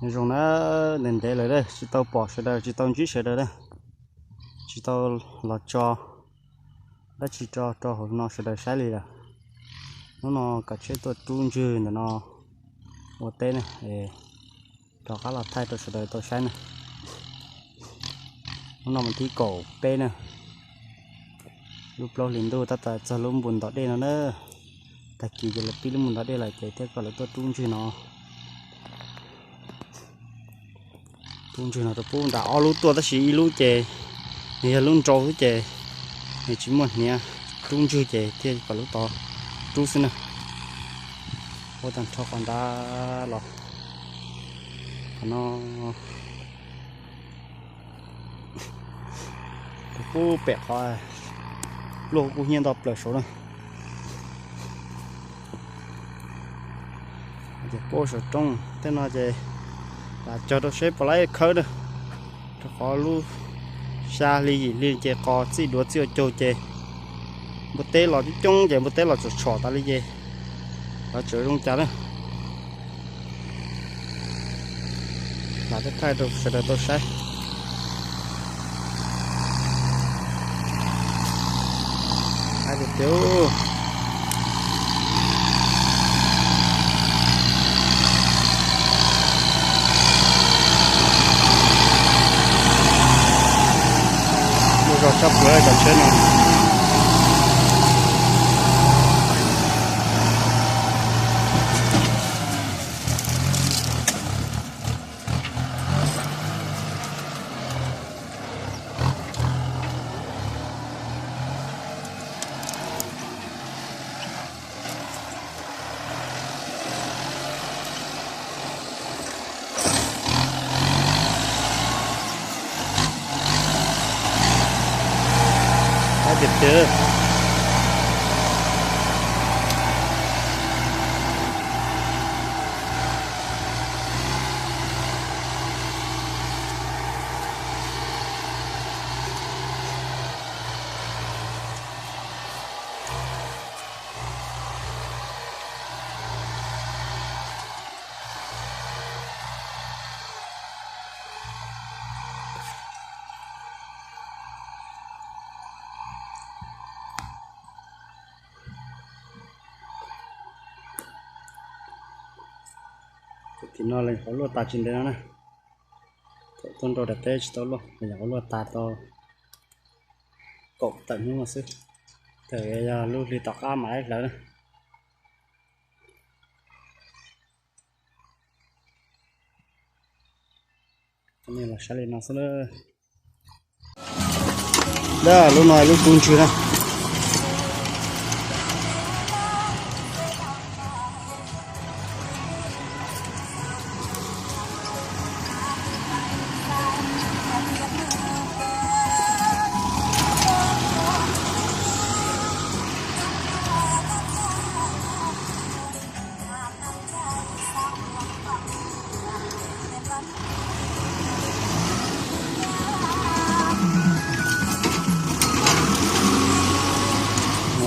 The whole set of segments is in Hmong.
Nyob zoo na, ntev ntev lawm tsis tau pom sawv daws, tsis tau ntsib sawv daws na, tsis tau los tso dab tsi rau hauv no sawv daws saib li lawm. Hnub no kav tsheb tuaj rub ntswg ntawm no ua teb na, rov qab los thaij rau sawv daws tau saib na. Hnub no mas thib kaum peb na, lub plaub hlis ntuj tab tom txog lub npus ntov dej no na. Tag kis ces lawv pib lub npus ntov dej lawm ces thiaj kom lawv tuaj rub ntswg no. Rub ntswg no rau pub nram ob lub tuaj tab sis ib lub ces nws yog lub nrau xwb ces nws tsis muaj hniav rub ntswg ces thiaj kom lub tod rub xwb na. Ua tag nrho qhov nrad los, qhov no pub pem qhov luaj kuj hnyiab nto plaws saud na. Ces pub saum roob tej no ces lam cog rau seb puas laib khawb na, rau qhov lub xya hli yim hli ces qos txij duav txij ua caug ces npua teb los coob coob ces npua teb los tsom tshom tas li ces lawv tseem zoo cas na. Lam thaij rau sawv daws tau saib. Hais tias tias lub zog tshaj plaws cov tsheb no. Tiag tiag. Tim no los nyuam qhuav luaj tas tsis ntev no na. Thaum tuaj nrau daim teb tsis tau luaj, los nyuam qhuav luaj tas tau kaum tawm hnub no xwb. Thaum yog lub hli tom qab mam li hlawv na. Nej los saib li no xwb na. Lub no lub rub ntswg na.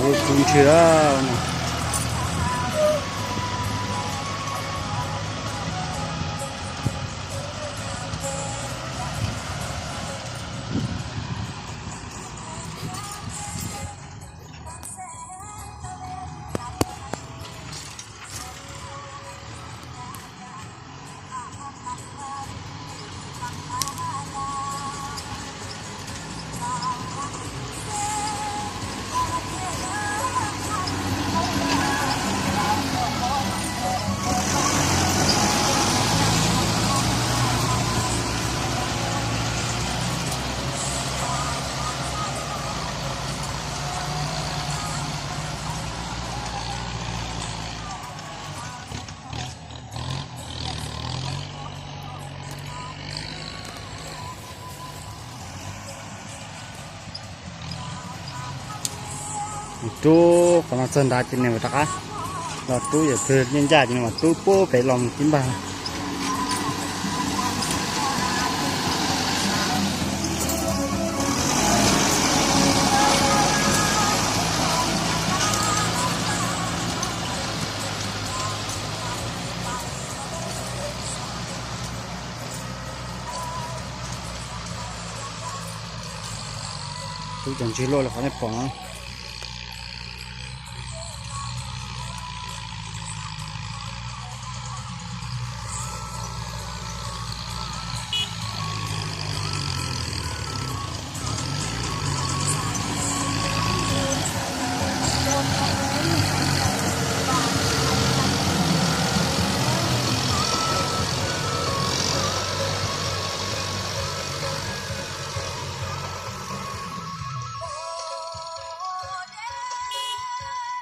Lub rub ntswg na. Rub qhov no txog nrad ces nws mam rov qab los rub, yam twg ncaj ncaj ces nws mam rub puag pem los mus tib npag. Tub cov ntswg loj li qhov nej pom no.